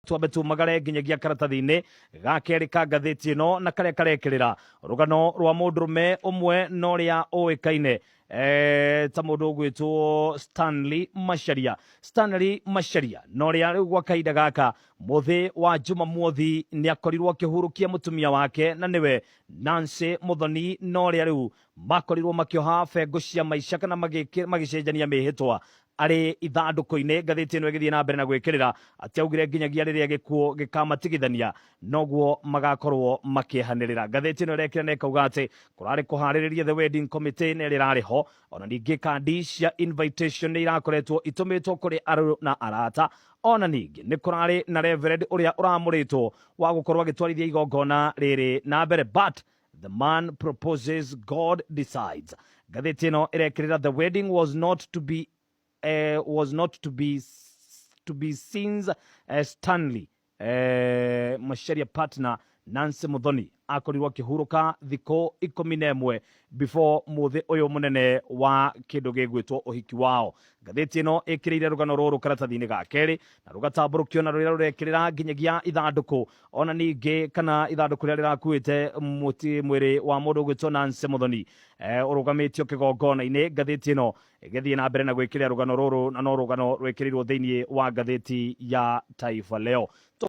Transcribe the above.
Twambe tumagare nginyagia karatathi-inĩ ga kerĩ ka ngathĩti ĩno na karĩa karekĩrĩra rũgano rwa mũndũrũme ũmwe na ũrĩa ũĩkaine ta mũndũ ũgwĩtwo Stanley Macharia. Stanley Macharia na ũrĩa rĩu gwa kahinda gaka mũthĩ wa Jumamothi nĩ akorirwo akĩhurũkia mũtumia wake na nĩwe Nancy Muthoni, na ũrĩa rĩu makorirwo makĩoha bengũ cia maica kana magĩcenjania mĩhĩtwa arĩ ithandũkũ-inĩ. Ngathĩti ĩno ĩgĩthiĩ na mbere na gwĩkĩrĩra atĩ augire nginyagia rĩrĩa gĩkuũ gĩkamatigithania noguo magakorwo makĩehanĩrĩra. Ngathĩti ĩno ĩrekĩra na ĩkauga atĩ kũrarĩ kũharĩrĩria the wedding committee na ĩrĩa ĩrarĩ ho, ona ningĩ kandi cia invitation nĩ irakoretwo itũmĩtwo kũrĩ arũ na arata, ona ningĩ nĩ kũrarĩ na reverend ũrĩa ũramũrĩtwo wa gũkorwo agĩtwarithia igongona rĩrĩ na mbere. But the man proposes, God decides. Ngathĩti ĩno ĩrekĩrĩra the wedding was not to be was not to be since Stanley Macharia partner Nancy Muthoni akorirwo akĩhurũka thikũ 11 before mũthĩ ũyũ mũnene wa kĩndũ gĩgwĩtwo ũhiki wao. Ngathĩti ĩno ĩkĩrĩire rũgano rũrũ karatathi-inĩ ga kerĩ na rũgatambũrũkio na rũrĩa rũrekĩrĩra nginyagia ithandũkũ, ona ningĩ kana ithandũkũ rĩrĩa rĩrakuĩte mũti mwĩrĩ wa mũndũ ũgwĩtwo Nancy Muthoni ũrũgamĩtio kĩgongona-inĩ. Ngathĩti ĩno ĩgĩthiĩ na mbere na gwĩkĩrĩra rũgano rũrũ na no rũgano rwĩkĩrĩirwo thĩinĩ wa ngathĩti ya Taifa Leo.